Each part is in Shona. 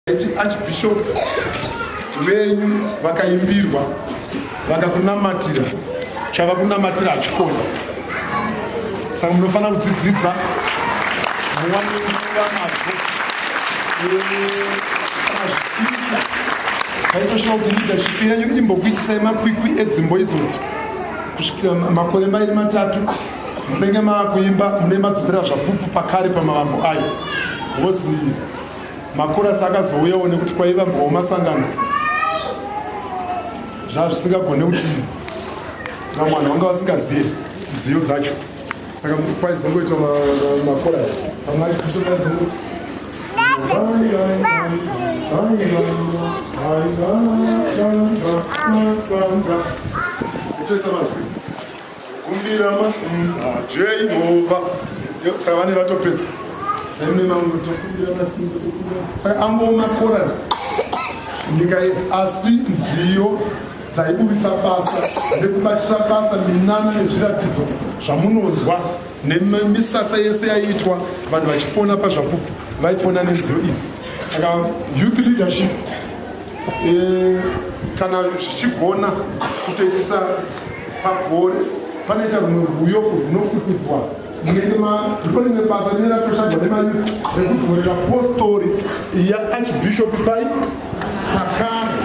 Eti Archbishop venyu vakaimbirwa vakakunamatira chavakunamatira hachikona saka munofanira kudzidzidza muwane nguva nazvo kana zvichiita vaitoshuva kuti leadership yenyu imbokuitisai makwikwi edzimbo idzodzo kusvikira makore mairi matatu munenge maakuimba mune madzokera zvapupu pakare pamavambo ayo vozi Makorasi akazouyawo nekuti kwaivambwawo masangano zvazvisingagone kuti vamwe vanhu vanga vasingazive nziyo dzacho saka kwaizongoitwa makorasi vamwe vaizongoita toisa mazwi Kumbira masimba Jehovha. Saka vane vatopedza. Saimune mamwe tokumbira masimba tokumbira. Saka angoma chorus. Nyika asi nziyo dzaiburitsa basa nekubatisa basa minana nezviratidzo zvamunonzwa nemisasa yese yaiitwa vanhu vachipona pazvapupu vaipona nenziyo idzi saka youth leadership E, kana zvichigona kutoitisa pagore panoita rumwe rwuyo rwunokwikwidzwa munenge ndipo rimwe basa rinenge ratoshandwa nemayouth rekudzorera postori yaarchbishop pai pakare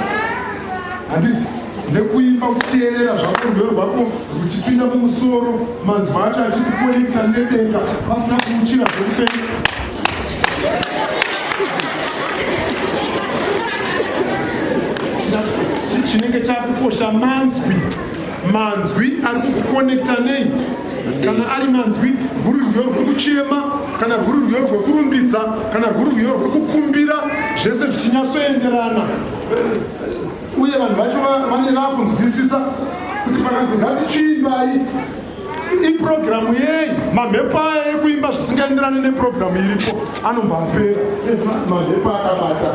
handiti nekuimba uchiteerera zvako rwiyo rwako ruchipinda mumusoro manzwi acho achikukonekta nedenga pasina kuuchira zvekufenga Chinenge chakukosha manzwi, manzwi ari kukukonekta nei? Kana ari manzwi rwuri rwiyo rwekuchema, kana rwuri rwiyo rwekurumbidza, kana rwuri rwiyo rwekukumbira, zvese zvichinyatsoenderana uye vanhu vacho vane vakunzwisisa kuti pakanzi ngatichiimbai Ipurogiramu yei? Mamhepo aya ekuimba zvisingaenderani nepurogiramu iripo anombapera. Mamhepo akabata.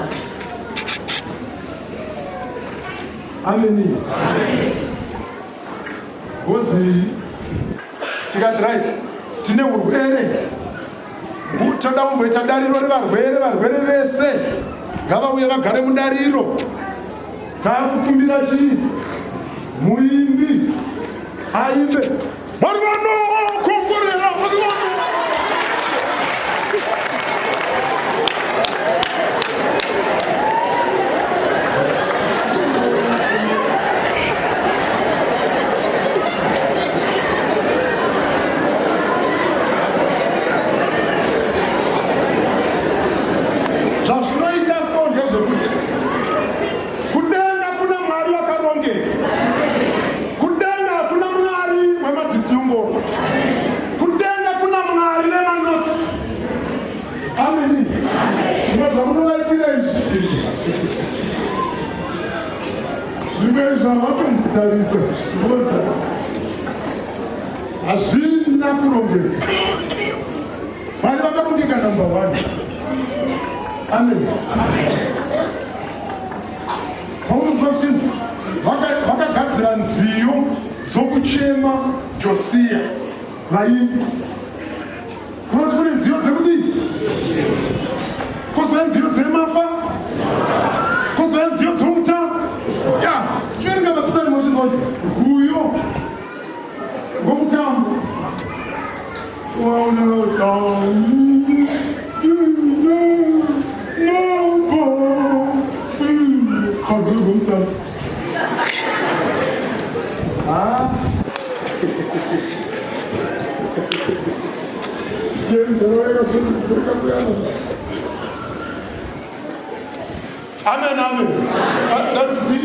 Ameni. Ngozi tikati right tine urwere toda kumboita dariro revarwere varwere vese ngavauye vagare mudariro Takukumbira chii? Muimbi aimbe. Mwari vanokomborera, Mwari vano Zvazvinoita so ndezvekuti Kudenga kuna Mwari vakarongeka. Kudenga hakuna Mwari wemadhisyongoro. Kudenga kuna Mwari vemanotsi. Ameni. Zvimwe zvamunovaitira izvi. Zvimwe izvi havatombotarisa. Zvinoza. Hazvina kurongeka. Mwari vakarongeka number one. Amen. Amen. Paunonzwa kuchinzi vakagadzira nziyo dzokuchema Josiya vaimbi. Kunoti kune nziyo dzekudii? Kozouya nziyo dzemafa, kozouya nziyo dzomuta. Ya, chiverenga mapisarema uchinzwa rwuyo rwomutambo. Amen, amen. That's it.